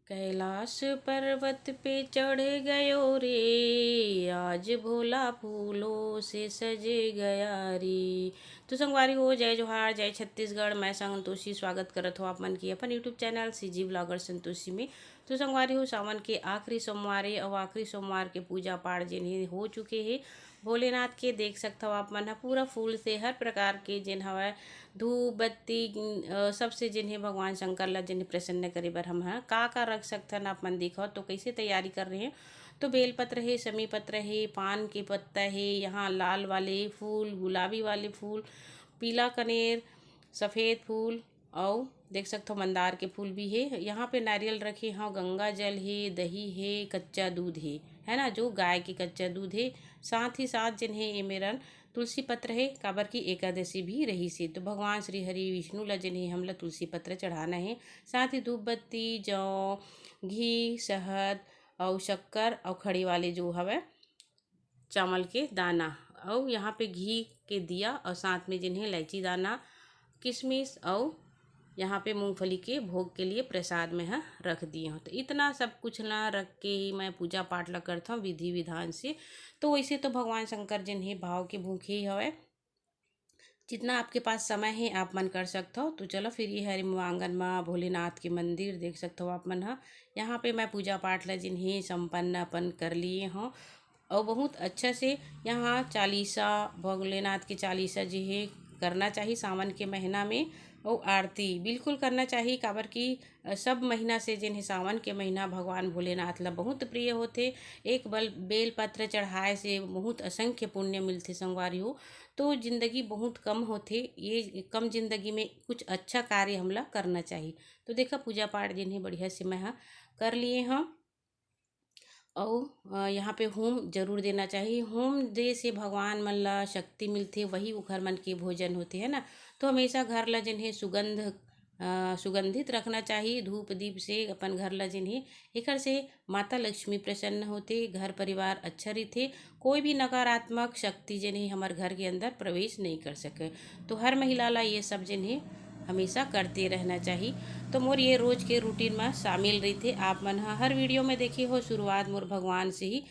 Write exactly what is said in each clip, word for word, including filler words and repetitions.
कैलाश पर्वत पे चढ़ गयो रे, आज भोला फूलों से सज गया रे। तो संगवारी हो, जय जोहार, जय छत्तीसगढ़। मैं संतोषी स्वागत करत हूँ आप मन के अपन YouTube channel CG blogger Santoshi में। तो संगवारी हो, सावन के आखिरी सोमवार हे अउ आखिरी सोमवार के पूजा पाठ जेन हे हो चुके हे भोलेनाथ के। देख सकत हव आप मन ह पूरा फूल से हर प्रकार के जेन हवय धूप बत्ती, अ, सबसे जेन हे भगवान शंकर ला जेन हे प्रसन्न करे बर हम ह का का रख सकथन, आप मन देखव तो कैसे तैयारी कर रहे हैं। तो बेलपत्र हे, समी पत्र हे, पान के पत्ता हे, यहाँ लाल वाले फूल, गुलाबी वाले फूल, पीला कनेर, सफेद फूल, अउ देख सकथव मंदार के फूल भी हे। यहाँ पे नारियल रखे हव, गंगा जल हे, दही हे, कच्चा दूध हे, है ना, जो गाय के कच्चा दूध हे। साथ ही साथ जेन हे ए मेरन तुलसी पत्र हे, काबर कि एकादशी भी रहिस हे। तो भगवान श्री हरि विष्णु ला जेन हे हमला तुलसी पत्र चढ़ाना हे। साथ ही धूप बत्ती, जौ, घी, शहद अउ शक्कर अउ खड़ी वाले जो हवय चावल के दाना, अउ यहाँ पे घी के दिया अउ साथ में जेन हे इलायची दाना, किशमिश अउ यहाँ पे मूंगफली के भोग के लिए प्रसाद में ह रख दिए हूँ। तो इतना सब कुछ ना रख के ही मैं पूजा पाठ ला करत हूँ विधि विधान से। तो वैसे तो भगवान शंकर जेन हे भाव के भूखे ही हवय। जितना आपके पास समय हे आप मन कर सकत हव। तो चलो फिर ये हरे आंगन म भोलेनाथ के मंदिर देख सकत हव आप मन ह। यहाँ पे मैं पूजा पाठ ला जेन हे संपन्न अपन कर लिए हूँ। अउ बहुत अच्छा से यहाँ चालीसा, भोलेनाथ के चालीसा जे हे करना चाही सावन के महीना में। अउ आरती बिल्कुल करना चाही, काबर कि, अ, सब महीना से जेन हे सावन के महीना भगवान भोलेनाथ ला बहुत प्रिय होथे। एक बल, बेल पत्र चढ़ाए से बहुत असंख्य पुण्य मिलथे संगवारी हो। तो जिंदगी बहुत कम होथे, ये कम जिंदगी में कुछ अच्छा कार्य हमला करना चाही। तो देखा पूजा पाठ जेन हे बढ़िया से मैं ह कर लिए हव। अउ, अ, यहाँ पे होम जरूर देना चाही। होम दे से भगवान मन ला शक्ति मिलथे, वही उखर मन के भोजन होथे, है ना। तो हमेशा घर ला जेन हे सुगंध, अ, सुगंधित रखना चाही धूप दीप से अपन घर ला जेन हे। एकर से माता लक्ष्मी प्रसन्न होथे, घर परिवार अच्छा रहिथे। कोई भी नकारात्मक शक्ति जेन हे हमर घर के अंदर प्रवेश नहीं कर सके। तो हर महिला ला ये सब जेन हे हमेशा करते रहना चाही। तो मोर ये रोज के रूटीन में शामिल रहिथे। आप मन ह हर वीडियो में देखे हो, शुरुआत मोर भगवान से ही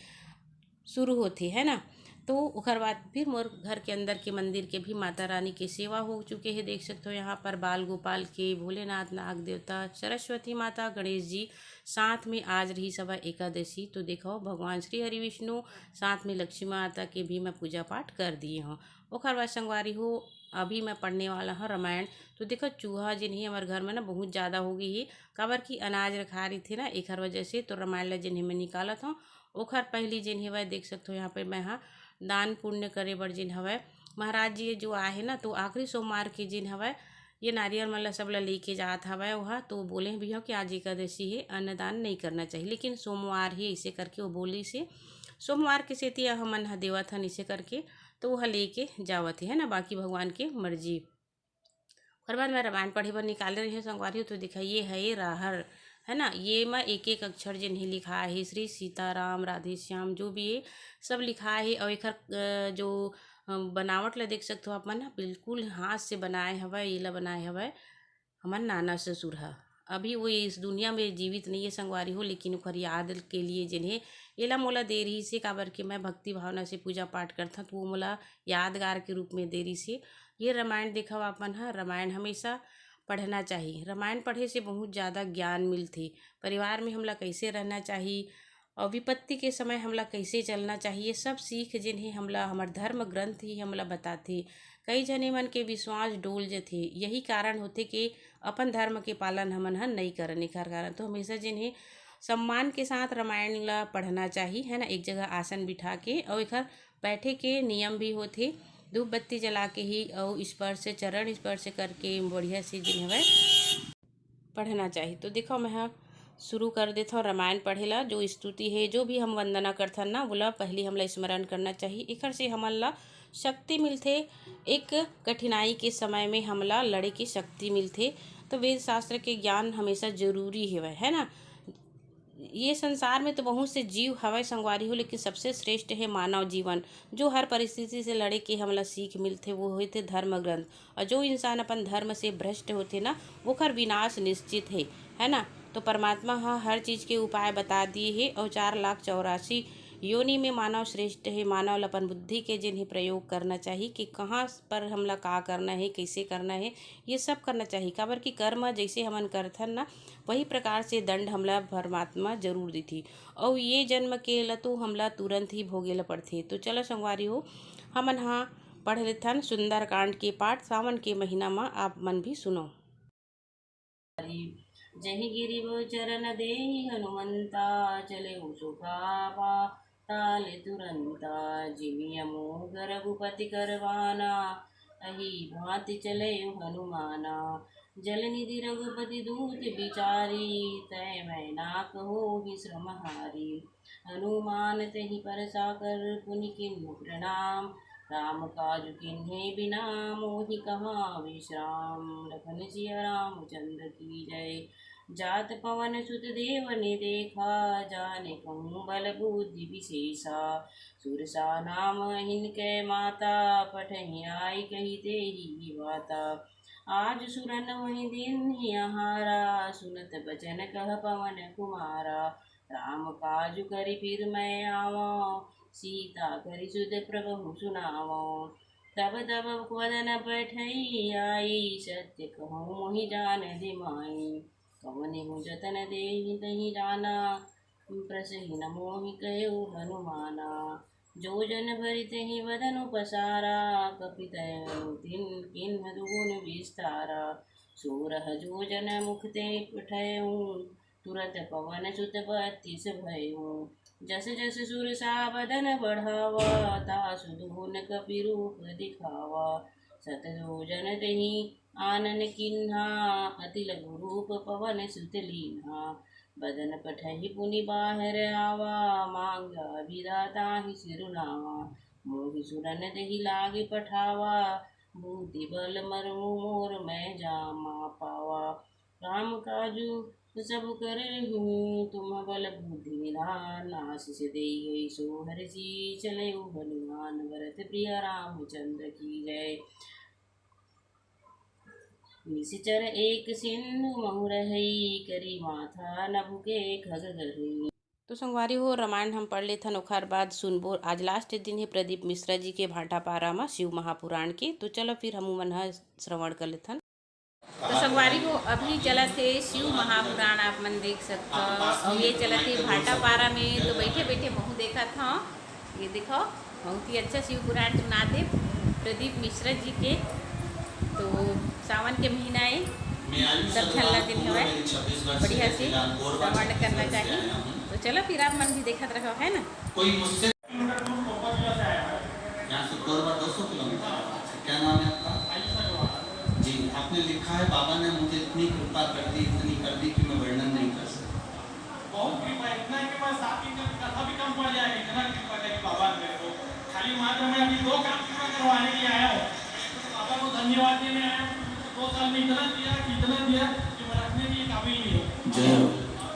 शुरू होथे, है ना। तो ओकर बाद फिर मोर घर के अंदर के मंदिर के भी माता रानी के सेवा हो चुके हे। देख सकते हो यहाँ पर बाल गोपाल के, भोलेनाथ, नाग देवता, सरस्वती माता, गणेश जी, साथ में आज रहिस हवय एकादशी। तो देखो भगवान श्री हरि विष्णु, साथ में लक्ष्मी माता के भी मैं पूजा पाठ कर दिए हूँ। ओकर बाद संगवारी हो, अभी मैं पढ़ने वाला हूँ रामायण। तो देखो चूहा जेन हे हमर घर में ना बहुत ज़्यादा हो गई हे, काबर कि अनाज रखा रहिथे ना, एकर वजह से। तो रामायण ला जेन हे मैं निकालत हूँ। ओखर पहली जेन हवय देख सकत हो यहाँ पे मैं ह दान पुण्य करे बर जेन हवय महाराज जी जो आहे ना, तो आखिरी सोमवार के जेन हवय ये नारियल मन ला सब ला लेके जात हवय ओहा। तो बोले भी हो कि आज एकादशी हे, अन्नदान नहीं करना चाहिए, लेकिन सोमवार हे, इसे करके वो बोली से सोमवार के सेती हमन ह देवत हन इसे करके। तो वह लेके जावत हे, है ना, बाकी भगवान के मर्जी। ओकर बाद मैं रामायण पढ़े बर निकाले रही हूँ संगवारी हो, तो देखा ये है ये राहर, है ना, ये म एक एक अक्षर जेन हे लिखा हे, श्री सीताराम, राधे श्याम, जो भी हे सब लिखा हे। और एकर, अ, जो, अ, बनावट ला देख सकते हो आप मन ना, बिल्कुल हाथ से बनाए हवय, ये ला बनाए हवय हमर नाना ससुर ह। अभी वो इस दुनिया में जीवित नहीं है संगवारी हो, लेकिन ओकर याद के लिए जेन हे एला मोला दे रही से, काबर के मैं भक्ति भावना से पूजा पाठ करथन, तो वो मोला यादगार के रूप में दे रही से। ये रामायण देखव आप मन ह, रामायण हमेशा पढ़ना चाही। रामायण पढ़े से बहुत ज़्यादा ज्ञान मिलथे। परिवार में हमला कैसे रहना चाही और विपत्ति के समय हमला कैसे चलना चाही, ये सब सीख जेन हे हमला हमर धर्म ग्रंथ ही हमला बताथे। कई झने मन के विश्वास डोल जथे, यही कारण होथे कि अपन धर्म के पालन हमन ह नइ करन। एखर कारण तो हमेशा जेन हे सम्मान के साथ रामायण ला पढ़ना चाही, है ना, एक जगह आसन बिठा के। और एखर बैठे के नियम भी होथे, धूप बत्ती जला के ही और स्पर्श, चरण स्पर्श करके बढ़िया से जेन हवय पढ़ना चाही। तो देखो मैं ह शुरू कर देथव रामायण पढ़े ला। जो स्तुति हे, जो भी हम वंदना करथन ना, वोला पहली हमला स्मरण करना चाही। एखर से हमन ला शक्ति मिलथे एक कठिनाई के समय में हमला लड़े के शक्ति मिलथे। तो वेद शास्त्र के ज्ञान हमेशा जरूरी हेवय, है ना। ये संसार में तो बहुत से जीव हवय संगवारी हो, लेकिन सबसे श्रेष्ठ हे मानव जीवन। जो हर परिस्थिति से लड़े के हमला सीख मिलथे, वो होथे धर्म ग्रंथ। और जो इंसान अपन धर्म से भ्रष्ट होथे ना, ओकर विनाश निश्चित हे, है ना। तो परमात्मा ह हर चीज के उपाय बता दिए हे, अउ चार लाख चौरासी योनि में मानव श्रेष्ठ हे। मानव ल अपन बुद्धि के जेन हे प्रयोग करना चाही कि कहाँ पर हमला का करना हे, कइसे करना हे, ये सब करना चाही। काबर कि कर्म जइसे हमन करथन ना, वही प्रकार से दंड हमला परमात्मा जरूर देथे। अउ ये जन्म के ल तो हमला तुरंत ही भोगे ल पड़थे। तो चलो संगवारी हो, हमन ह पढ़ लेथन सुंदरकांड के पाठ। सावन के महीना म आप मन भी सुनो। जहि गिरि वो चरण देहि हनुमंता, चले सुखा पाताल तुरंता। जिमि अमोघ रघुपति करवाना, अही भांति चले हनुमाना। जल निधि रघुपति दूत बिचारी, तय मैं ना कहो ही श्रम हारी। हनुमान तहि परसा कर पुनि किन्हु प्रणाम। राम काज किन्हे बिना मोहि कहाँ विश्राम। लखन सिया रामचंद्र की जय। जात पवन सुत देव ने देखा। जाने कहूँ बल बुद्धि विशेषा। सुरसा नाम हिनके माता। पठहि आई कहि देहि वाता। आज सुरन वही दिन ही आहारा। सुनत बचन कह पवन कुमारा। राम काज करि फिर मैं आवौं, सीता करि सुध प्रभु सुनावौं। तब तब वदन पठई आई, सत्य कहूँ मोहि जान दे माई। कवने हूँ जतन देहि तहि जाना, प्रसहिन मोहि कहेउ हनुमाना। जो जन भरि तहि वदन पसारा, कपि तयन तिन किन्ह दुगुन विस्तारा। सोरह जो जन मुख ते पठयऊँ, तुरत पवन सुत बत्तीस भयऊँ। जस जस सुरसा बदन बढ़ावा, तासु दुगुन कपि रूप दिखावा। सत जो जन तेहि आनन किन्हा, अति लघु रूप पवन सुत लीन्हा। बदन पठहि पुनि बाहर आवा, मांगा बिदा ताहि सिरु नावा। मोहि सुरन देहि लागे पठावा, बूति बल मरमु मोर मैं जामा पावा। राम काजु सब करहु तुम बल बुद्धि निधान। आशीष देई गई सो हरषि चले हनुमान। भरत प्रिय रामचंद्र की जय। निशिचर एक सिंधु महु रहई, करी माथा नभु के खग गरई। तो संगवारी हो, रामायण हम पढ़ लेथन, ओखर बाद सुनबो। आज लास्ट दिन हे प्रदीप मिश्रा जी के भाटापारा म शिव महापुराण के। तो चलो फिर हमू मन ह श्रवण कर लेथन। तो संगवारी हो, अभी चलत हे शिव महापुराण, आप मन देख सकथव। अउ ये चलत हे भाटापारा में। तो बैठे बैठे महू देखत हव, ये देखो, बहुत ही अच्छा शिव पुराण सुनात हे प्रदीप मिश्रा जी के। तो सावन के महीना ए, सब झन ला दिन हवय, बढ़िया से श्रवण करना चाहिए। तो चलो फिर आप मन भी देखत रहो, है ना। कोई मुझसे किलोमीटर दूर कोरबा जिला से आया है। यहाँ से कोरबा दो सौ किलोमीटर। अच्छा, क्या नाम है आपका? आयुष अग्रवाल। जी, आपने लिखा है, बाबा ने मुझे इतनी कृपा कर दी, इतनी कर दी कि मैं वर्णन नहीं कर सकता। बहुत कृपा है, इतना कि मैं सात दिन का कथा भी कम पड़ जाएगा, इतना कृपा करी बाबा ने मेरे को। खाली मात्र मैं अभी दो काम पूरा करवाने के लिए आया हूँ। तो बाबा को धन्यवाद देने आया हूँ, दो साल में इतना दिया, इतना दिया कि मैं रखने के काबिल नहीं हूँ। जय हो।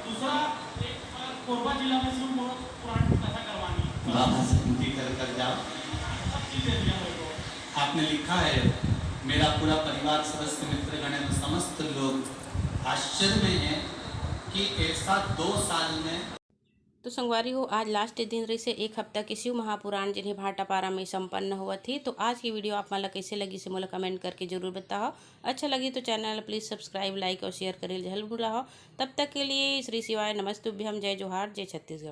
दूसरा, एक बार कोरबा जिला में शिव पुराण की कथा करवानी है। बाबा से विनती कर कर जाओ। सब चीजें दिया मेरे को। आपने लिखा है, मेरा पूरा परिवार, सदस्य, मित्रगण एवं समस्त लोग आश्चर्य में हैं कि ऐसा दो साल में। तो संगवारी हो, आज लास्ट दिन रहिसे, एक हफ्ता के शिव महापुराण जिन्हें भाटापारा में संपन्न होवत हे। तो आज की वीडियो आप मन ला कैसे लगिसे मोला कमेंट करके जरूर बताओ। अच्छा लगी तो चैनल प्लीज सब्सक्राइब, लाइक और शेयर करे जरूर भुलाओ। तब तक के लिए श्री शिवाय नमस्तुभ्यम, जय जोहार, जय छत्तीसगढ़।